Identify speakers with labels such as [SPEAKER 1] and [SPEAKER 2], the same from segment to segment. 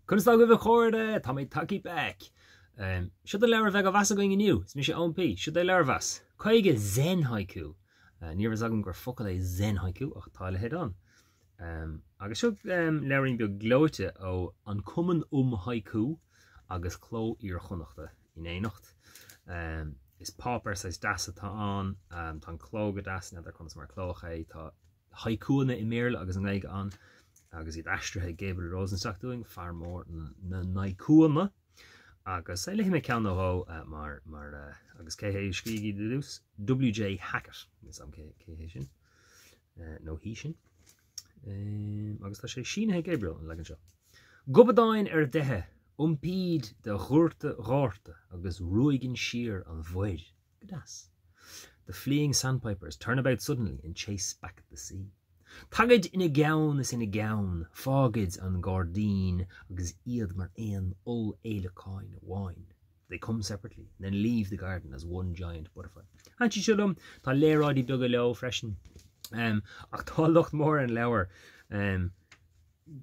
[SPEAKER 1] Conas tá agaibh a chairde? Tá mé tagtha back! Seo an leabhar a bheidh á mheas againn inniu. Is mise Eoin P. Seo é Leabharmheas. 50 Zen Haiku. Ní raibh fhios agam gur focal é Zen Haiku ach tá a leithéid ann. Agus seo leabhairín beag gleoite ó An Cumann um Haiku agus Cló Iar-Chonnachta in éineacht. Is páipéar saghas deas atá ann. Tá an cló go deas, n'fheadar conas mar a clódh é. Tá haikuanna i mBéarla agus i nGaeilge ann agus iad aistrithe ag Gabriel Rosenstock dúinn, fear mór na n-haikuanna. Agus léifidh mé ceann nó dhó mar, mar, agus cé hé a scrígh iad i dtús? W.J. Hackett, níl 's agam cé, cé hé sin, nó hí sin. Agus tá sé sínithe Gabriel an leagan seo. Gobadáin ar a dteitheadh, iompaíd de dhoirteadh dhárta agus ruaigeann siar an mhuir. Go deas. The fleeing sandpipers turn about suddenly and chase back the sea. Tagaid ina gceann is ina gceann, fágaid an gairdín agus iad mar aon oll-fhéileacán amháin. They come separately and then leave the garden as one giant butterfly. Thaitin siad seo liom, tá léaráidí beaga leo freisin. Ach tá locht mór ar an leabhar.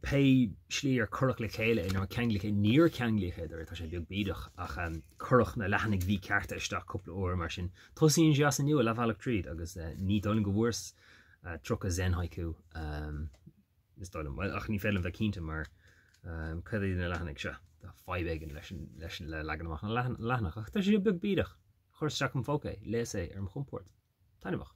[SPEAKER 1] Pé slí ar cuireadh le chéile é nó ar ceanglaíodh é, níor ceanglaíodh é dáiríre, tá sé beag bídeach, ach cuireadh na leathanaigh mhíchearta isteach cúpla uair mar sin tosaíonn sé as an nua leathbhealach tríd agus ní dóigh liom go bhfuaireas 30 Zen Haiku, is dóigh liom, ach ní féidir liom bheith cinnte mar cad iad na leathanaigh seo, tá fadhb éigin leis an leis le leagan amach na leathanach ach tá sé beag bídeach, chuir isteach im phóca é, léas é ar mo chompord. Taitneamhach.